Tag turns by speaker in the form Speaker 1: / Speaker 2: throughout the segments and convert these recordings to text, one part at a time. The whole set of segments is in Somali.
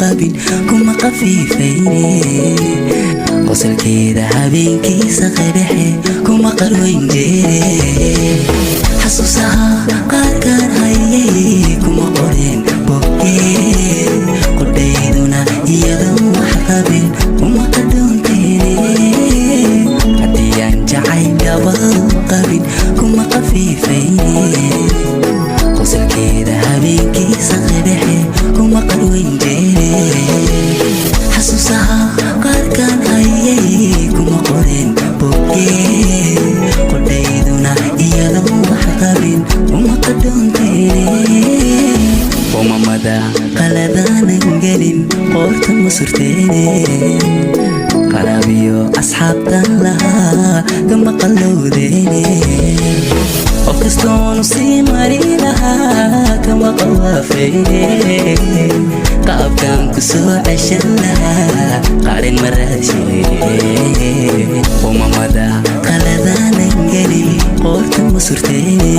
Speaker 1: Qabin kuma qafiifayne, qosolkeeda habeenkiisa qadhexe kuma qarwayn jeere. Xasuusaha qaarkaan hayay kuma qoreen boggee, qudhayduna iyadoon wax qabin uma qadoonteene. Haddii aan jacayl dhabaadu qabin kuma qafiifayne, qosolkeeda habeenkiisa qadhexe kuma qarwayn jeere. Xasuusaha qaarkaan hayay kuma qoreen boggee, qudhayduna iyadoon wax qabin uma qadoonteene. Umamada qaladaanan gelin qoorta ma surteene, qaraabiyo asxaabtan lahaa kama qallowdeene. Qof kastoonu sii mari lahaa kama qawaafayne, qaabkaan ku soo ceshan lahaa qarin maraashe. Umamada qaladaanan gelin qoorta ma surteene,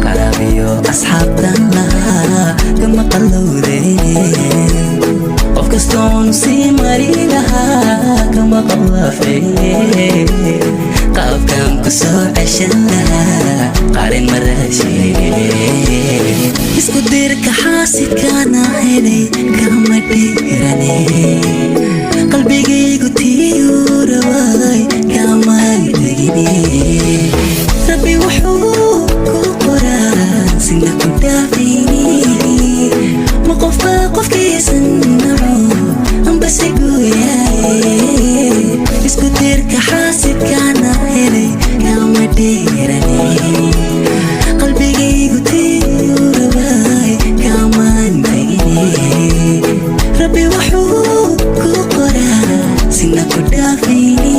Speaker 1: qaraabiyo asxaabtan lahaa kama qallowdeene. Qof kastoonu sii mari lahaa kama qawaafayne, qaabkaan ku soo ceshan lahaa qarin maraashe. Isku dirka xaasidkaana helay kama dhiirane, qalbigaygu tiyuu rawaay kamaan tegine. Rabbi wuxuu ku qoraa sina ku dhaafayni, ma qofba qofkiisan naco ambase gooyaaye. Isku dirka xaasidkaana helay kama dhiirane, qalbigaygu tiyuu rawaay kamaan tegine. Rabbi wuxuu ku qoraa sina ku dhaafayni,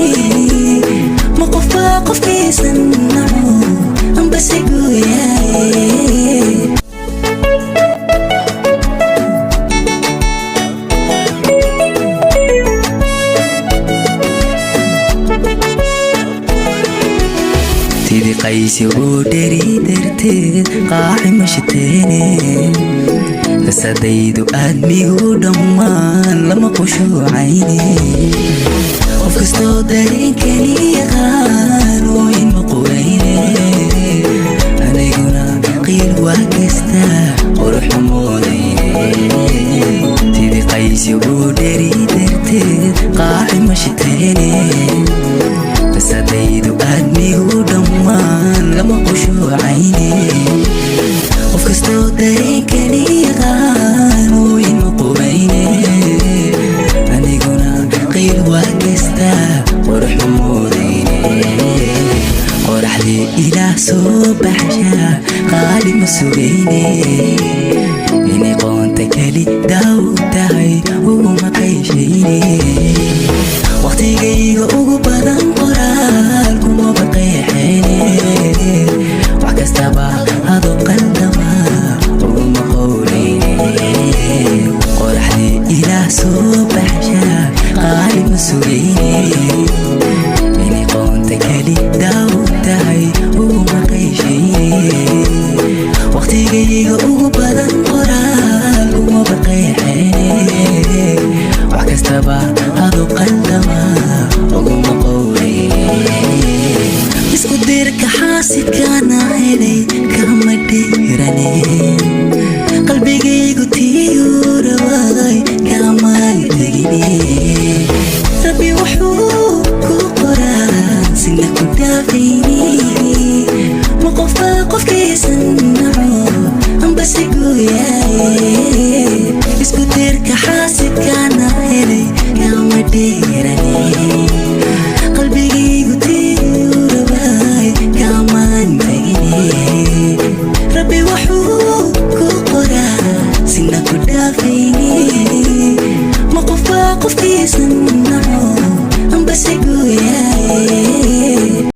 Speaker 1: ma qofba qofkiisan naco ambase gooyaaye. Tidhi qaysi oo dheri darteed qaaci ma shiteene, qisadaydu aadmigu dhammaan lama qushuucayne. Qof kastoo dareenkani yaqaan oo ima quwayne, aniguna qiil waa kasta quruxma moodayne. Tidhi qaysi oo dheri darteed qaaci ma shiteene, qisadaydu aadmigu dhammaan lama qushuucayne. Qof kastoo dareenkani yaqaan oo ima qubayne, aniguna qiil waa kasta qurux ma moodayne. Qoraxdii Ilaah soo baxsha qaali ma sugayne, inay qoonta keli daaw tahay uguma qayshayne. Waqtigayga ugu badan qoraal kuma baqeexeene, wax kastaba hado qaldama uguma qowleyne. Qoraxdii Ilaah soo baxsha qaali ma sugayne, inay qoonta keli daaw tahay uguma qayshayne. Waqtigayga ugu badan qoraal kuma baqeexeene, wax kastaba hado qaldama uguma qowleyne. Isku dirka xaasidkaana helay kama dhiirane, qalbigaygu tiyuu rawaay kamaan tegine. Rabbi wuxuu ku qoraa sina ku dhaafayni, ma qofba qofkiisan naco ambase gooyaaye. Isku dirka xaasidkaana helay kama dhiirane.